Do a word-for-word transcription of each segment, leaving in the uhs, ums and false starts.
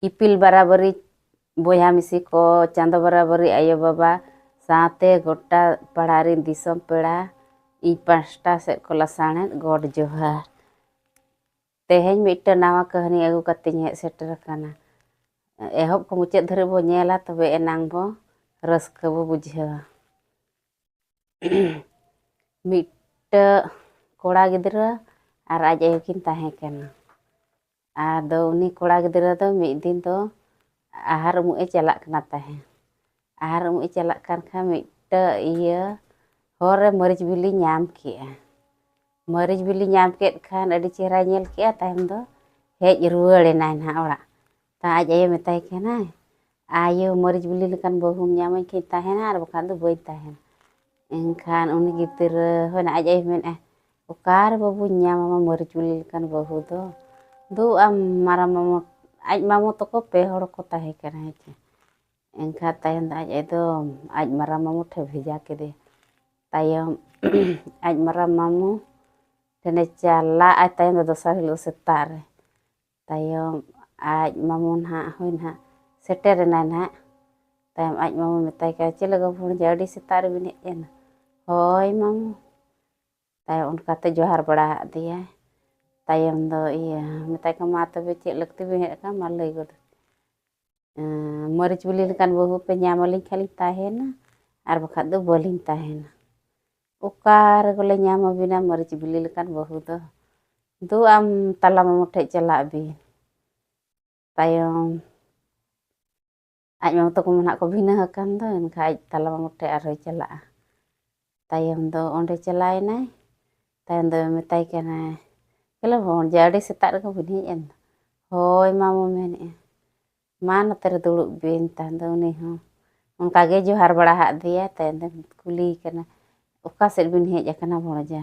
ᱤᱯᱤᱞ ᱵᱟᱨᱟᱵᱟᱹᱨᱤ ᱵᱚᱭᱦᱟ ᱢᱤᱥᱤ ᱠᱚ, ᱪᱟᱸᱫᱚ ᱵᱟᱨᱟᱵᱟᱹᱨᱤ ᱟᱭᱳ ᱵᱟᱵᱟ, ᱥᱟᱶᱛᱮ ᱜᱚᱴᱟ ᱯᱟᱲᱟ ᱨᱤᱱ ᱫᱤᱥᱚᱢ ᱯᱮᱲᱟ, ᱤᱧ ᱯᱟᱥᱴᱟ ᱥᱮᱫ ᱠᱚ ᱞᱟᱥᱟᱬᱦᱮᱫ ᱜᱚᱰ ᱡᱚᱦᱟᱨ᱾ ᱛᱮᱦᱮᱧ ᱢᱤᱫᱴᱟᱝ ᱱᱟᱣᱟ ᱠᱟᱹᱦᱱᱤ ᱟᱹᱜᱩ ᱠᱟᱛᱮᱧ ᱦᱮᱡ ᱥᱮᱴᱮᱨ ᱟᱠᱟᱱᱟ᱾ ᱮᱦᱚᱵ ᱠᱷᱚᱱ ᱢᱩᱪᱟᱹᱫ ᱫᱷᱟᱹᱨᱤᱡ ᱵᱚ ᱧᱮᱞᱟ, ᱛᱚᱵᱮ ᱮᱱᱟᱝ ᱵᱚ ᱨᱟᱹᱥᱠᱟᱹ ᱵᱚ ᱵᱩᱡᱷᱟᱹᱣᱟ᱾ ᱢᱤᱫᱴᱟᱹᱜ ᱠᱚᱲᱟ ᱜᱤᱫᱽᱨᱟᱹ ᱟᱨ ᱟᱡ ᱟᱭᱳ ᱠᱤᱱ ᱛᱟᱦᱮᱸ ᱠᱟᱱᱟ᱾ ᱟᱫᱚ ᱩᱱᱤ ᱠᱚᱲᱟ ᱜᱤᱫᱽᱨᱟᱹ ᱫᱚ ᱢᱤᱫ ᱫᱤᱱ ᱫᱚ ᱟᱦᱟᱨ ᱩᱢᱩᱜ ᱮ ᱪᱟᱞᱟᱜ ᱠᱟᱱᱟ ᱛᱟᱦᱮᱸᱫ᱾ ᱟᱦᱟᱨ ᱩᱢᱩᱜ ᱮ ᱪᱟᱞᱟᱜ ᱠᱟᱱ ᱠᱷᱟᱱ ᱢᱤᱫᱴᱟᱹᱜ ᱤᱭᱟᱹ ᱦᱚᱨ ᱨᱮ ᱢᱟᱹᱨᱤᱪ ᱵᱤᱞᱤ ᱧᱟᱢ ᱠᱮᱜᱼᱟ᱾ ᱢᱟᱹᱨᱤᱪ ᱵᱤᱞᱤ ᱧᱟᱢ ᱠᱮᱫ ᱠᱷᱟᱱ ᱟᱹᱰᱤ ᱪᱮᱦᱨᱟᱭ ᱧᱮᱞ ᱠᱮᱜᱼᱟ᱾ ᱛᱟᱭᱚᱢ ᱫᱚ ᱦᱮᱡ ᱨᱩᱣᱟᱹᱲ ᱮᱱᱟᱭ ᱱᱟᱦᱟᱜ ᱚᱲᱟᱜ᱾ ᱛᱟ ᱟᱡ ᱟᱭᱳ ᱢᱮᱛᱟᱭ ᱠᱟᱱᱟᱭ, "ᱟᱭᱳ, ᱢᱟᱹᱨᱤᱪ ᱵᱤᱞᱤ ᱞᱮᱠᱟᱱ ᱵᱟᱹᱦᱩᱢ ᱧᱟᱢᱟᱹᱧ ᱠᱷᱟᱱ ᱛᱟᱦᱮᱱᱟ, ᱟᱨ ᱵᱟᱠᱷᱟᱱ ᱫᱚ ᱵᱟᱹᱧ ᱛᱟᱦᱮᱱᱟ᱾" ᱮᱱᱠᱷᱟᱱ ᱩᱱᱤ ᱜᱤᱫᱽᱨᱟᱹ ᱦᱳᱭ ᱱᱟ ᱟᱡ ᱟᱭᱳ ᱢᱮᱱᱮᱫᱼᱟ, "ᱚᱠᱟ ᱨᱮ ᱵᱟᱹᱵᱩᱧ ᱧᱟᱢ ᱟᱢᱟ ᱢᱟᱹᱨᱤᱪ ᱵᱤᱞᱤ ᱞᱮᱠᱟᱱ ᱵᱟᱹᱦᱩ ᱫᱚ? ᱫᱩ ᱟᱢ ᱢᱟᱨᱟᱝ ᱢᱟᱢᱚ, ᱟᱡ ᱢᱟᱢᱚ ᱛᱟᱠᱚ ᱯᱮ ᱦᱚᱲ ᱠᱚ ᱛᱟᱦᱮᱸ ᱠᱟᱱᱟ ᱦᱮᱸ ᱪᱮ?" ᱮᱱᱠᱷᱟᱱ ᱛᱟᱭᱚᱢ ᱫᱚ ᱟᱡ ᱟᱭᱳ ᱫᱚ ᱟᱡ ᱢᱟᱨᱟᱝ ᱢᱟᱢᱚ ᱴᱷᱮᱱ ᱵᱷᱮᱡᱟ ᱠᱮᱫᱮ᱾ ᱛᱟᱭᱚᱢ ᱟᱡ ᱢᱟᱨᱟᱝ ᱢᱟᱢᱚ ᱴᱷᱮᱱᱮ ᱪᱟᱞᱟᱜ ᱟᱭ᱾ ᱛᱟᱭᱚᱢ ᱫᱚ ᱫᱚᱥᱟᱨ ᱦᱤᱞᱳᱜ ᱥᱮᱛᱟᱜ ᱨᱮ ᱛᱟᱭᱚᱢ ᱟᱡ ᱢᱟᱢᱚ ᱱᱟᱦᱟᱜ ᱦᱳᱭ ᱱᱟᱦᱟᱜ ᱥᱮᱴᱮᱨ ᱮᱱᱟᱭ ᱱᱟᱦᱟᱜ᱾ ᱛᱟᱭᱚᱢ ᱟᱡ ᱢᱟᱢᱚ ᱢᱮᱛᱟᱭ ᱠᱟᱱᱟ, "ᱪᱮᱫ ᱞᱮᱠᱟ ᱵᱷᱚᱲᱡᱟ, ᱟᱹᱰᱤ ᱥᱮᱛᱟᱜ ᱨᱮᱵᱤᱱ ᱦᱮᱡ ᱮᱱᱟ?" "ᱦᱳᱭ ᱢᱟᱢᱚ᱾" ᱛᱟᱭᱚᱢ ᱚᱱᱠᱟᱛᱮ ᱡᱚᱦᱟᱨ ᱵᱟᱲᱟ ᱟᱫᱮᱭᱟᱭ᱾ ᱛᱟᱭᱚᱢ ᱫᱚ ᱤᱭᱟᱹ ᱢᱮᱛᱟᱭ ᱠᱟᱱᱟ, "ᱢᱟ ᱛᱚᱵᱮ ᱪᱮᱫ ᱞᱟᱹᱠᱛᱤ ᱵᱤᱱ ᱦᱮᱡ ᱟᱠᱟᱱᱟ, ᱢᱟ ᱞᱟᱹᱭ ᱜᱚᱫ ᱯᱮ᱾ ᱮᱸ, ᱢᱟᱹᱨᱤᱪ ᱵᱤᱞᱤ ᱞᱮᱠᱟᱱ ᱵᱟᱹᱦᱩ ᱯᱮ ᱧᱟᱢ ᱟᱹᱞᱤᱧ ᱠᱷᱟᱱ ᱞᱤᱧ ᱛᱟᱦᱮᱱᱟ, ᱟᱨ ᱵᱟᱠᱷᱟᱡ ᱫᱚ ᱵᱟᱹᱞᱤᱧ ᱛᱟᱦᱮᱱᱟ᱾" "ᱚᱠᱟ ᱨᱮᱜᱚ ᱞᱮ ᱧᱟᱢ ᱟᱹᱵᱤᱱᱟ ᱢᱟᱹᱨᱤᱪ ᱵᱤᱞᱤ ᱞᱮᱠᱟᱱ ᱵᱟᱹᱦᱩ ᱫᱚ? ᱫᱩ ᱟᱢ ᱛᱟᱞᱟ ᱢᱟᱢᱚ ᱴᱷᱮᱡ ᱪᱟᱞᱟᱜ ᱵᱤᱱ᱾" ᱛᱟᱭᱚᱢ ᱟᱡ ᱢᱟᱢᱚ ᱛᱟᱠᱚ ᱢᱟ ᱱᱟᱦᱟᱜ ᱠᱚ ᱵᱷᱤᱱᱟᱹ ᱟᱠᱟᱱ ᱫᱚ, ᱮᱱᱠᱷᱟᱡ ᱟᱡ ᱛᱟᱞᱟ ᱢᱟᱢᱚ ᱴᱷᱮᱡ ᱟᱨᱦᱚᱸᱭ ᱪᱟᱞᱟᱜᱼᱟ᱾ ᱛᱟᱭᱚᱢ ᱫᱚ ᱚᱸᱰᱮ ᱪᱟᱞᱟᱣ ᱮᱱᱟᱭ᱾ ᱛᱟᱭᱚᱢ ᱫᱚ ᱢᱮᱛᱟᱭ ᱠᱟᱱᱟᱭ, "ᱪᱮᱞᱮ ᱵᱷᱚᱲᱡᱟ, ᱟᱹᱰᱤ ᱥᱮᱛᱟᱜ ᱨᱮᱜᱮ ᱵᱤᱱ ᱦᱮᱡ ᱮᱱ ᱫᱚ?" "ᱦᱳᱭ ᱢᱟᱢᱚ," ᱢᱮᱱᱮᱫᱼᱟ, "ᱢᱟ ᱱᱚᱛᱮ ᱨᱮ ᱫᱩᱲᱩᱵ ᱵᱤᱱ᱾" ᱛᱟᱭᱚᱢ ᱫᱚ ᱩᱱᱤ ᱦᱚᱸ ᱚᱱᱠᱟ ᱜᱮ ᱡᱚᱦᱟᱨ ᱵᱟᱲᱟ ᱟᱫᱮᱭᱟ᱾ ᱛᱟᱭᱚᱢ ᱫᱚ ᱠᱩᱞᱤᱭᱮ ᱠᱟᱱᱟ, "ᱚᱠᱟ ᱥᱮᱫ ᱵᱤᱱ ᱦᱮᱡ ᱟᱠᱟᱱᱟ ᱵᱷᱚᱲᱡᱟ?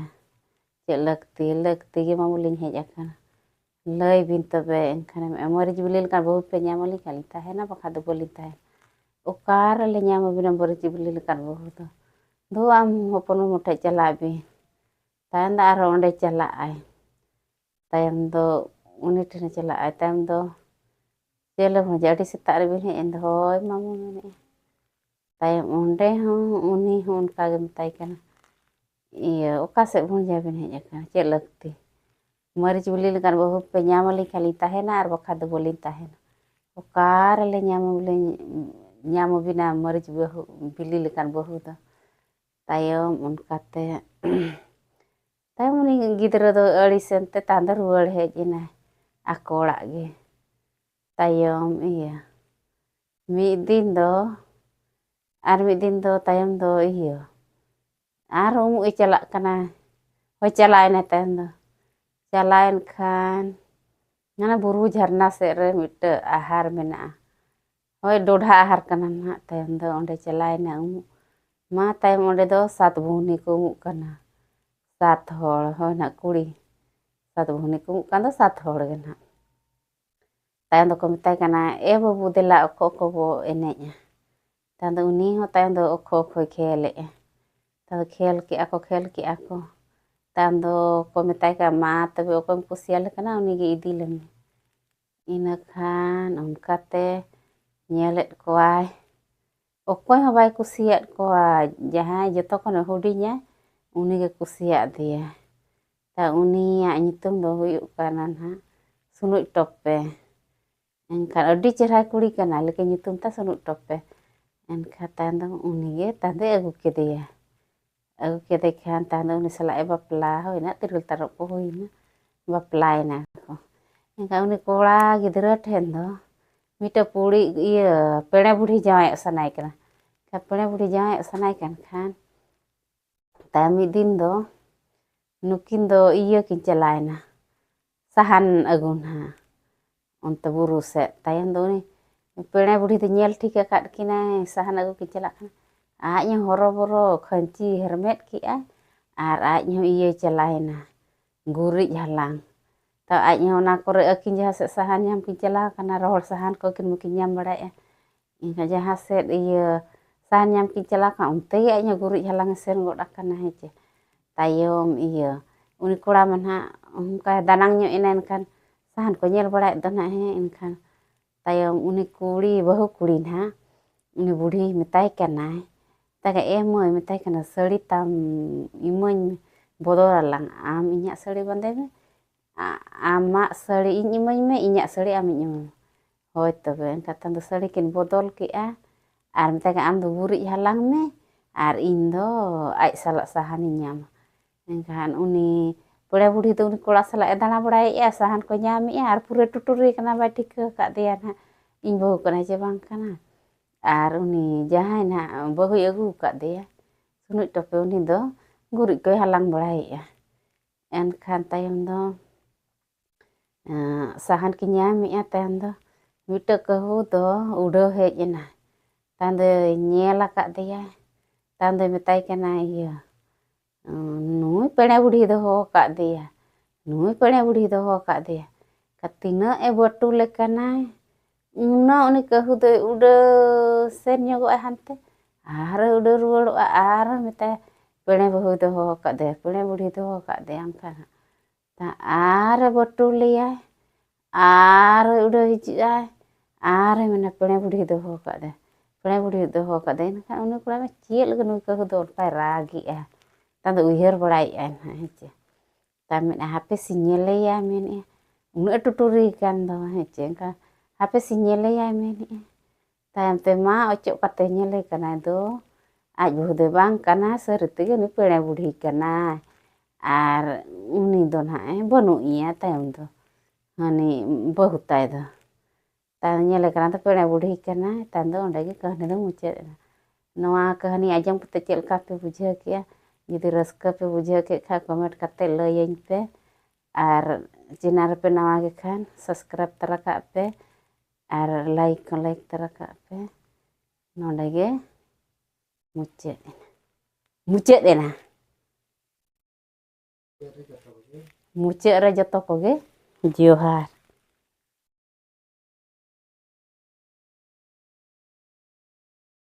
ᱪᱮᱫ ᱞᱟᱹᱠᱛᱤ?" "ᱞᱟᱹᱠᱛᱤ ᱜᱮ ᱢᱟᱢᱚ ᱞᱤᱧ ᱦᱮᱡ ᱟᱠᱟᱱᱟ᱾" "ᱞᱟᱹᱭ ᱵᱤᱱ ᱛᱚᱵᱮ ᱮᱱᱠᱷᱟᱱ, ᱢᱟᱹᱨᱤᱪ ᱵᱤᱞᱤ ᱞᱮᱠᱟᱱ ᱵᱟᱹᱦᱩ ᱯᱮ ᱧᱟᱢ ᱟᱹᱞᱤᱧ ᱠᱷᱟᱱ ᱞᱤᱧ ᱛᱟᱦᱮᱱᱟ, ᱵᱟᱠᱷᱟᱡ ᱫᱚ ᱵᱟᱹᱞᱤᱧ ᱛᱟᱦᱮᱱᱟ᱾" "ᱚᱠᱟ ᱨᱮᱞᱮ ᱧᱟᱢ ᱟᱹᱵᱤᱱᱟ ᱢᱟᱹᱨᱤᱪ ᱵᱤᱞᱤ ᱞᱮᱠᱟᱱ ᱵᱟᱹᱦᱩ ᱫᱚ? ᱫᱩ ᱟᱢ ᱦᱚᱯᱚᱱ ᱢᱟᱢᱚ ᱴᱷᱮᱡ ᱪᱟᱞᱟᱜ ᱵᱤᱱ᱾" ᱛᱟᱭᱚᱢ ᱫᱚ ᱟᱨᱦᱚᱸ ᱚᱸᱰᱮ ᱪᱟᱞᱟᱜ ᱟᱭ᱾ ᱛᱟᱭᱚᱢ ᱫᱚ ᱩᱱᱤ ᱴᱷᱮᱱᱮ ᱪᱟᱞᱟᱜ ᱟᱭ᱾ ᱛᱟᱭᱚᱢ ᱫᱚ ᱪᱮᱫ ᱞᱮ ᱵᱷᱩᱸᱡᱟ, ᱟᱹᱰᱤ ᱥᱮᱛᱟᱜ ᱨᱮᱵᱤᱱ ᱦᱮᱡ ᱮᱱ ᱫᱚ᱾ ᱦᱳᱭ ᱢᱟᱢᱩ ᱢᱮᱱᱮᱫᱼᱟ᱾ ᱛᱟᱭᱚᱢ ᱚᱸᱰᱮ ᱦᱚᱸ ᱩᱱᱤ ᱦᱚᱸ ᱚᱱᱠᱟ ᱜᱮ ᱢᱮᱛᱟᱭ ᱠᱟᱱᱟ, ᱤᱭᱟᱹ, ᱚᱠᱟ ᱥᱮᱫ ᱵᱷᱩᱸᱡᱟ ᱵᱤᱱ ᱦᱮᱡ ᱟᱠᱟᱱᱟ, ᱪᱮᱫ ᱞᱟᱹᱠᱛᱤ? ᱢᱟᱹᱨᱤᱪ ᱵᱤᱞᱤ ᱞᱮᱠᱟᱱ ᱵᱟᱹᱦᱩ ᱯᱮ ᱧᱟᱢ ᱟᱹᱞᱤᱧ ᱠᱷᱟᱱ ᱞᱤᱧ ᱛᱟᱦᱮᱱᱟ, ᱟᱨ ᱵᱟᱠᱷᱟᱱ ᱫᱚ ᱵᱟᱹᱞᱤᱧ ᱛᱟᱦᱮᱱᱟ᱾ ᱚᱠᱟ ᱨᱮᱞᱮ ᱧᱟᱢ ᱟᱹᱵᱤᱱᱟ ᱢᱟᱹᱨᱤᱪ ᱵᱟᱹᱦᱩ, ᱵᱤᱞᱤ ᱞᱮᱠᱟᱱ ᱵᱟᱹᱦᱩ ᱫᱚ? ᱛᱟᱭᱚᱢ ᱚᱱᱠᱟᱛᱮ ᱛᱟᱭᱚᱢ ᱩᱱᱤ ᱜᱤᱫᱽᱨᱟᱹ ᱫᱚ ᱟᱹᱲᱤᱥᱮᱱ ᱛᱮ ᱛᱟᱭᱚᱢ ᱫᱚ ᱨᱩᱣᱟᱹᱲ ᱦᱮᱡ ᱮᱱᱟᱭ ᱟᱠᱚ ᱚᱲᱟᱜ ᱜᱮ᱾ ᱛᱟᱭᱚᱢ ᱤᱭᱟᱹ ᱢᱤᱫ ᱫᱤᱱ ᱫᱚ, ᱟᱨ ᱢᱤᱫ ᱫᱤᱱ ᱫᱚ ᱛᱟᱭᱚᱢ ᱫᱚ ᱤᱭᱟᱹ ᱟᱨ ᱩᱢᱩᱜ ᱮ ᱪᱟᱞᱟᱜ ᱠᱟᱱᱟ᱾ ᱦᱳᱭ, ᱪᱟᱞᱟᱣ ᱮᱱᱟᱭ ᱛᱟᱭᱚᱢ ᱫᱚ᱾ ᱪᱟᱞᱟᱣᱮᱱ ᱠᱷᱟᱱ ᱦᱟᱱᱟ ᱵᱩᱨᱩ ᱡᱷᱟᱨᱱᱟ ᱥᱮᱫ ᱨᱮ ᱢᱤᱫᱴᱟᱹᱝ ᱟᱦᱟᱨ ᱢᱮᱱᱟᱜᱼᱟ᱾ ᱦᱳᱭ, ᱰᱚᱰᱷᱟ ᱟᱦᱟᱨ ᱠᱟᱱᱟ ᱱᱟᱦᱟᱜ᱾ ᱛᱟᱭᱚᱢ ᱫᱚ ᱚᱸᱰᱮ ᱪᱟᱞᱟᱣᱮᱱᱟ ᱩᱢᱩᱜ᱾ ᱢᱟ ᱛᱟᱭᱚᱢ ᱚᱸᱰᱮ ᱫᱚ ᱥᱟᱛ ᱵᱩᱦᱱᱤ ᱠᱚ ᱩᱢᱩᱜ ᱠᱟᱱᱟ᱾ ᱥᱟᱛ ᱦᱚᱲ, ᱦᱳᱭ ᱱᱟᱦᱟᱜ ᱠᱩᱲᱤ᱾ ᱥᱟᱛ ᱵᱩᱦᱱᱤ ᱠᱚ ᱩᱢᱩᱜ ᱠᱟᱱ ᱫᱚ ᱥᱟᱛ ᱦᱚᱲ ᱜᱮ ᱱᱟᱦᱟᱜ᱾ ᱛᱟᱭᱚᱢ ᱫᱚᱠᱚ ᱢᱮᱛᱟᱭ ᱠᱟᱱᱟ, "ᱮ ᱵᱟᱹᱵᱩ, ᱫᱮᱞᱟ ᱚᱠᱷᱚ ᱚᱠᱷᱚ ᱵᱚ ᱮᱱᱮᱡᱼᱟ᱾" ᱛᱟᱭᱚᱢ ᱫᱚ ᱩᱱᱤ ᱦᱚᱸ ᱛᱟᱭᱚᱢ ᱫᱚ ᱚᱠᱷᱚ ᱚᱠᱷᱚᱭ ᱠᱷᱮᱞᱮᱜᱼᱟ᱾ ᱛᱟᱭᱚᱢ ᱫᱚ ᱠᱷᱮᱞ ᱠᱮᱜᱼᱟ ᱠᱚ, ᱠᱷᱮᱞ ᱠᱮᱜᱼᱟ ᱠᱚ᱾ ᱛᱟᱭᱚᱢ ᱫᱚ ᱠᱚ ᱢᱮᱛᱟᱭ ᱠᱟᱱᱟ, "ᱢᱟ ᱛᱚᱵᱮ ᱚᱠᱚᱭᱮᱢ ᱠᱩᱥᱤᱭᱟᱞᱮ ᱠᱟᱱᱟ, ᱩᱱᱤᱜᱮ ᱤᱫᱤ ᱞᱮᱢᱮ᱾" ᱤᱱᱟᱹ ᱠᱷᱟᱱ ᱚᱱᱠᱟᱛᱮ ᱧᱮᱞᱮᱫ ᱠᱚᱣᱟᱭ, ᱚᱠᱚᱭ ᱦᱚᱸ ᱵᱟᱭ ᱠᱩᱥᱤᱭᱟᱫ ᱠᱚᱣᱟ᱾ ᱡᱟᱦᱟᱸᱭ ᱡᱚᱛᱚ ᱠᱷᱚᱱᱮ ᱦᱩᱰᱤᱧᱟ, ᱩᱱᱤᱜᱮ ᱠᱩᱥᱤᱭᱟᱫᱮᱭᱟ᱾ ᱛᱟ ᱩᱱᱤᱭᱟᱜ ᱧᱩᱛᱩᱢ ᱫᱚ ᱦᱩᱭᱩᱜ ᱠᱟᱱᱟ ᱱᱟᱦᱟᱜ ᱥᱩᱱᱩᱡ ᱴᱚᱯᱮ᱾ ᱮᱱᱠᱷᱟᱱ ᱟᱹᱰᱤ ᱪᱮᱦᱨᱟᱭ ᱠᱩᱲᱤ ᱠᱟᱱᱟ, ᱞᱮᱠᱤᱱ ᱧᱩᱛᱩᱢ ᱛᱟᱭ ᱥᱩᱱᱩᱡ ᱴᱚᱯᱮ᱾ ᱮᱱᱠᱷᱟᱱ ᱛᱟᱭᱚᱢ ᱫᱚ ᱩᱱᱤᱜᱮ ᱛᱟᱭᱚᱢ ᱫᱚᱭ ᱟᱹᱜᱩ ᱠᱮᱫᱮᱭᱟ᱾ ᱟᱹᱜᱩ ᱠᱮᱫᱮ ᱠᱷᱟᱱ ᱛᱟᱭᱚᱢ ᱫᱚ ᱩᱱᱤ ᱥᱟᱞᱟᱜ ᱮ ᱵᱟᱯᱞᱟ ᱦᱩᱭᱱᱟ, ᱛᱤᱨᱤᱞ ᱛᱟᱨᱚᱵ ᱠᱚ ᱦᱩᱭᱱᱟ, ᱵᱟᱯᱞᱟᱭᱮᱱᱟ ᱠᱚ᱾ ᱮᱱᱠᱷᱟᱱ ᱩᱱᱤ ᱠᱚᱲᱟ ᱜᱤᱫᱽᱨᱟᱹ ᱴᱷᱮᱱ ᱫᱚ ᱢᱤᱫᱴᱮᱱ ᱯᱩᱲᱤ ᱤᱭᱟᱹ ᱯᱮᱲᱮ ᱵᱩᱲᱦᱤ ᱡᱟᱶᱟᱭᱚᱜ ᱥᱟᱱᱟᱭᱮ ᱠᱟᱱᱟ᱾ ᱮᱱᱠᱷᱟᱱ ᱯᱮᱲᱮ ᱵᱩᱲᱦᱤ ᱡᱟᱶᱟᱭᱚᱜ ᱥᱟᱱᱟᱭᱮ ᱠᱟᱱ ᱠᱷᱟᱱ, ᱛᱟᱭᱚᱢ ᱢᱤᱫ ᱫᱤᱱ ᱫᱚ ᱱᱩᱠᱤᱱ ᱫᱚ ᱤᱭᱟᱹ ᱠᱤᱱ ᱪᱟᱞᱟᱣᱮᱱᱟ, ᱥᱟᱦᱟᱱ ᱟᱹᱜᱩ ᱱᱟᱦᱟᱜ ᱚᱱᱛᱮ ᱵᱩᱨᱩ ᱥᱮᱫ᱾ ᱛᱟᱭᱚᱢ ᱫᱚ ᱩᱱᱤ ᱯᱮᱲᱮ ᱵᱩᱲᱦᱤ ᱫᱚ ᱧᱮᱞ ᱴᱷᱤᱠ ᱟᱠᱟᱫ ᱠᱤᱱᱟᱭ, ᱥᱟᱦᱟᱱ ᱟᱹᱜᱩ ᱠᱤᱱ ᱪᱟᱞᱟᱜ ᱠᱟᱱᱟ᱾ ᱟᱡ ᱦᱚᱸ ᱦᱚᱨᱚᱵᱚᱨᱚ ᱠᱷᱟᱹᱧᱪᱤ ᱦᱮᱨᱢᱮᱫ ᱠᱮᱜᱼᱟᱭ ᱟᱨ ᱟᱡ ᱦᱚᱸ ᱤᱭᱟᱹᱭ ᱪᱟᱞᱟᱣᱮᱱᱟ, ᱜᱩᱨᱤᱡ ᱦᱟᱞᱟᱝ᱾ ᱛᱚ ᱟᱡ ᱦᱚᱸ ᱚᱱᱟ ᱠᱚᱨᱮ ᱟᱹᱠᱤᱱ ᱡᱟᱦᱟᱸ ᱥᱮᱫ ᱥᱟᱦᱟᱱ ᱧᱟᱢ ᱠᱤᱱ ᱪᱟᱞᱟᱣ ᱠᱟᱱᱟ, ᱨᱚᱦᱚᱲ ᱥᱟᱦᱟᱱ ᱠᱚ ᱟᱹᱠᱤᱱ ᱢᱟᱹᱠᱤᱱ ᱧᱟᱢ ᱵᱟᱲᱟᱭᱮᱫᱼᱟ᱾ ᱮᱱᱠᱷᱟᱱ ᱡᱟᱦᱟᱸ ᱥᱮᱫ ᱤᱭᱟᱹ ᱥᱟᱦᱟᱱ ᱧᱟᱢ ᱠᱤᱱ ᱪᱟᱞᱟᱣ ᱠᱟᱱᱟ, ᱚᱱᱛᱮ ᱜᱮ ᱟᱡ ᱦᱚᱸ ᱜᱩᱨᱤᱡ ᱦᱟᱞᱟᱝ ᱮ ᱥᱮᱱ ᱜᱚᱫ ᱟᱠᱟᱱᱟ, ᱦᱮᱸ ᱪᱮ᱾ ᱛᱟᱭᱚᱢ ᱤᱭᱟᱹ ᱩᱱᱤ ᱠᱚᱲᱟ ᱢᱟ ᱱᱟᱦᱟᱜ ᱚᱱᱠᱟ ᱫᱟᱱᱟᱝ ᱧᱚᱜ ᱮᱱᱟ, ᱮᱱᱠᱷᱟᱱ ᱥᱟᱦᱟᱱ ᱠᱚ ᱧᱮᱞ ᱵᱟᱲᱟᱭᱮᱫ ᱫᱚ ᱱᱟᱦᱟᱜ, ᱦᱮᱸ, ᱮᱱᱠᱷᱟᱱ ᱛᱟᱭᱚᱢ ᱩᱱᱤ ᱠᱩᱲᱤ, ᱵᱟᱹᱦᱩ ᱠᱩᱲᱤ ᱱᱟᱦᱟᱜ, ᱩᱱᱤ ᱵᱩᱰᱷᱤ ᱢᱮᱛᱟᱭ ᱠᱟᱱᱟᱭ, ᱢᱮᱛᱟᱭ ᱠᱟᱱᱟ, "ᱮ ᱢᱟᱹᱭ," ᱢᱮᱛᱟᱭ ᱠᱟᱱᱟ, "ᱥᱟᱹᱲᱤ ᱛᱟᱢ ᱤᱢᱟᱹᱧ, ᱵᱚᱫᱚᱞ ᱟᱞᱟᱝ, ᱟᱢ ᱤᱧᱟᱹᱜ ᱥᱟᱹᱲᱤ ᱵᱟᱸᱫᱮ ᱢᱮ, ᱟ-, ᱟᱢᱟᱜ ᱥᱟᱹᱲᱤ ᱤᱧ ᱤᱢᱟᱹᱧ ᱢᱮ, ᱤᱧᱟᱹᱜ ᱥᱟᱹᱲᱤ ᱟᱢᱤᱧ ᱤᱢᱟᱹᱧ ᱢᱮ᱾" ᱦᱳᱭ ᱛᱚᱵᱮ, ᱮᱱᱠᱷᱟᱱ ᱛᱟᱭᱚᱢ ᱫᱚ ᱥᱟᱹᱲᱤ ᱠᱤᱱ ᱵᱚᱫᱚᱞ ᱠᱮᱜᱼᱟ᱾ ᱟᱨ ᱢᱮᱛᱟᱭ ᱠᱟᱱᱟ, "ᱟᱢ ᱫᱚ ᱜᱩᱨᱤᱡ ᱦᱟᱞᱟᱝ ᱢᱮ ᱟᱨ ᱤᱧ ᱫᱚ ᱟᱡ ᱥᱟᱞᱟᱜ ᱥᱟᱦᱟᱱᱤᱧ ᱧᱟᱢᱟ᱾" ᱮᱱᱠᱷᱟᱱ ᱩᱱᱤ ᱯᱮᱲᱟ ᱵᱩᱰᱷᱤ ᱫᱚ ᱩᱱᱤ ᱠᱚᱲᱟ ᱥᱟᱞᱟᱜ ᱮ ᱫᱟᱬᱟ ᱵᱟᱲᱟᱭᱮᱫᱼᱟ, ᱥᱟᱦᱟᱱ ᱠᱚ ᱧᱟᱢᱮᱫᱼᱟ ᱟᱨ ᱯᱩᱨᱟᱹ ᱴᱩᱴᱩᱨᱤ ᱠᱟᱱᱟ, ᱵᱟᱭ ᱴᱷᱤᱠᱟᱹ ᱟᱠᱟᱫ ᱫᱮᱭᱟ ᱱᱟᱦᱟᱜ, ᱤᱧ ᱵᱟᱹᱦᱩ ᱠᱟᱱᱟᱭ ᱪᱮ ᱵᱟᱝ ᱠᱟᱱᱟ᱾ ᱟᱨ ᱩᱱᱤ ᱡᱟᱦᱟᱸᱭ ᱱᱟᱦᱟᱜ ᱵᱟᱹᱦᱩᱭ ᱟᱹᱜᱩ ᱟᱠᱟᱫ ᱫᱮᱭᱟ, ᱥᱩᱱᱩᱡ ᱴᱚᱯᱮ, ᱩᱱᱤ ᱫᱚ ᱜᱩᱨᱤᱡ ᱠᱚᱭ ᱦᱟᱞᱟᱝ ᱵᱟᱲᱟᱭᱮᱫᱼᱟ᱾ ᱮᱱᱠᱷᱟᱱ ᱛᱟᱭᱚᱢ ᱫᱚ, ᱮᱸ, ᱥᱟᱦᱟᱱ ᱠᱤᱱ ᱧᱟᱢᱮᱜᱼᱟ᱾ ᱛᱟᱭᱚᱢ ᱫᱚ ᱢᱤᱫᱴᱟᱹᱝ ᱠᱟᱹᱦᱩ ᱫᱚ ᱩᱰᱟᱹᱣ ᱦᱮᱡ ᱮᱱᱟ᱾ ᱛᱟᱭᱚᱢ ᱫᱚᱭ ᱧᱮᱞ ᱟᱠᱟᱫ ᱫᱮᱭᱟᱭ᱾ ᱛᱟᱭᱚᱢ ᱫᱚᱭ ᱢᱮᱛᱟᱭ ᱠᱟᱱᱟ, ᱤᱭᱟᱹ, ᱩᱸ, "ᱱᱩᱭ ᱯᱮᱲᱮ ᱵᱩᱰᱷᱤ ᱫᱚᱦᱚ ᱟᱠᱟᱫ ᱫᱮᱭᱟ, ᱱᱩᱭ ᱯᱮᱲᱮ ᱵᱩᱰᱷᱤ ᱫᱚᱦᱚ ᱟᱠᱟᱫ ᱫᱮᱭᱟ᱾ ᱛᱤᱱᱟᱹᱜ ᱮ ᱵᱟᱹᱴᱩᱞᱮ ᱠᱟᱱᱟᱭ, ᱩᱱᱟᱹᱜ ᱩᱱᱤ ᱠᱟᱹᱦᱩ ᱫᱚᱭ ᱩᱰᱟᱹᱣ ᱥᱮᱱ ᱧᱚᱜᱚᱜᱼᱟ ᱦᱟᱱᱛᱮ, ᱟᱨᱦᱚᱸ ᱩᱰᱟᱹᱣ ᱨᱩᱣᱟᱹᱲᱚᱜᱼᱟ, ᱟᱨᱦᱚᱸ ᱢᱮᱛᱟᱭᱟ, 'ᱯᱮᱲᱮ ᱵᱟᱹᱦᱩᱭ ᱫᱚᱦᱚ ᱟᱠᱟᱫ ᱫᱮᱭᱟ, ᱯᱮᱲᱮ ᱵᱩᱰᱷᱤ ᱫᱚᱦᱚ ᱟᱠᱟᱫ ᱫᱮᱭᱟ,' ᱚᱱᱠᱟ ᱱᱟᱜ᱾ ᱛᱟ-, ᱟᱨ ᱵᱟᱹᱴᱩᱞᱮᱭᱟᱭ, ᱟᱨ ᱩᱰᱟᱹᱣ ᱦᱤᱡᱩᱜᱼᱟᱭ, ᱟᱨ ᱢᱮᱱᱟ, 'ᱯᱮᱲᱮ ᱵᱩᱰᱷᱤ ᱫᱚᱦᱚ ᱟᱠᱟᱫ ᱫᱮᱭᱟ, ᱯᱮᱲᱮ ᱵᱩᱰᱷᱤ ᱫᱚᱦᱚ ᱟᱠᱟᱫ ᱫᱮᱭᱟ.' ᱮᱱᱠᱷᱟᱱ ᱩᱱᱤ ᱠᱚᱲᱟ ᱢᱟ ᱪᱮᱫ ᱞᱟᱹᱜᱤᱫ ᱱᱩᱭ ᱠᱟᱹᱦᱩ ᱫᱚ ᱚᱱᱠᱟᱭ ᱨᱟᱜᱮᱜᱼᱟ? ᱛᱟᱭᱚᱢ ᱫᱚ ᱩᱭᱦᱟᱹᱨ ᱵᱟᱲᱟᱭᱮᱜᱼᱟᱭ ᱱᱟᱦᱟᱜ, ᱦᱮᱸ ᱪᱮ᱾ ᱛᱟᱭᱚᱢ ᱢᱮᱱᱮᱫᱼᱟ, "ᱦᱟᱯᱮ ᱥᱮᱧ ᱧᱮᱞᱮᱭᱟ," ᱢᱮᱱᱮᱫᱼᱟ, ᱩᱱᱟᱹᱜ ᱮ ᱴᱩᱴᱩᱨᱤ ᱠᱟᱱ ᱫᱚ, ᱦᱮᱸ ᱪᱮ, ᱮᱱᱠᱷᱟᱱ, "ᱦᱟᱯᱮ ᱥᱮᱧ ᱧᱮᱞᱮᱭᱟ," ᱢᱮᱱᱮᱫᱼᱟ᱾ ᱛᱟᱭᱚᱢ ᱛᱮ ᱢᱟ ᱚᱪᱚᱜ ᱠᱟᱛᱮ ᱧᱮᱞᱮ ᱠᱟᱱᱟᱭ ᱫᱚ, ᱟᱡ ᱵᱟᱹᱦᱩ ᱫᱚ ᱵᱟᱝ ᱠᱟᱱᱟ, ᱥᱟᱹᱨᱤ ᱛᱮᱜᱮ ᱩᱱᱤ ᱯᱮᱲᱮ ᱵᱩᱰᱷᱤ ᱠᱟᱱᱟᱭ᱾ ᱟᱨ ᱩᱱᱤ ᱫᱚ ᱱᱟᱦᱟᱜ ᱮ ᱵᱟᱹᱱᱩᱜ ᱮᱭᱟ ᱛᱟᱭᱚᱢ ᱫᱚ, ᱦᱟᱹᱱᱤ ᱵᱟᱹᱦᱩ ᱛᱟᱭ ᱫᱚ᱾ ᱛᱟᱭᱚᱢ ᱧᱮᱞᱮ ᱠᱟᱱᱟ ᱫᱚ ᱯᱮᱲᱮ ᱵᱩᱰᱷᱤ ᱠᱟᱱᱟᱭ᱾ ᱛᱟᱭᱚᱢ ᱫᱚ ᱚᱸᱰᱮ ᱜᱮ ᱠᱟᱹᱦᱱᱤ ᱫᱚ ᱢᱩᱪᱟᱹᱫ ᱮᱱᱟ᱾ ᱱᱚᱣᱟ ᱠᱟᱹᱦᱱᱤ ᱟᱸᱡᱚᱢ ᱠᱟᱛᱮ ᱪᱮᱫ ᱞᱮᱠᱟ ᱯᱮ ᱵᱩᱡᱷᱟᱹᱣ ᱠᱮᱜᱼᱟ? ᱡᱩᱫᱤ ᱨᱟᱹᱥᱠᱟᱹ ᱯᱮ ᱵᱩᱡᱷᱟᱹᱣ ᱠᱮᱫ ᱠᱷᱟᱱ, comment ᱠᱟᱛᱮ ᱞᱟᱹᱭᱟᱹᱧ ᱯᱮ᱾ ᱟᱨ channel ᱨᱮᱯᱮ ᱱᱟᱣᱟ ᱜᱮ ᱠᱷᱟᱱ, subscribe ᱛᱟᱨᱟ ᱠᱟᱜ ᱯᱮ ᱟᱨ like ᱦᱚᱸ like ᱛᱟᱨᱟ ᱠᱟᱜ ᱯᱮ᱾ ᱱᱚᱰᱮ ᱜᱮ ᱢᱩᱪᱟᱹᱫ ᱮᱱᱟ, ᱢᱩᱪᱟᱹᱫ ᱮᱱᱟ᱾ ᱢᱩᱪᱟᱹᱫ ᱨᱮ ᱡᱚᱛᱚ ᱠᱚᱜᱮ ᱡᱚᱦᱟᱨ᱾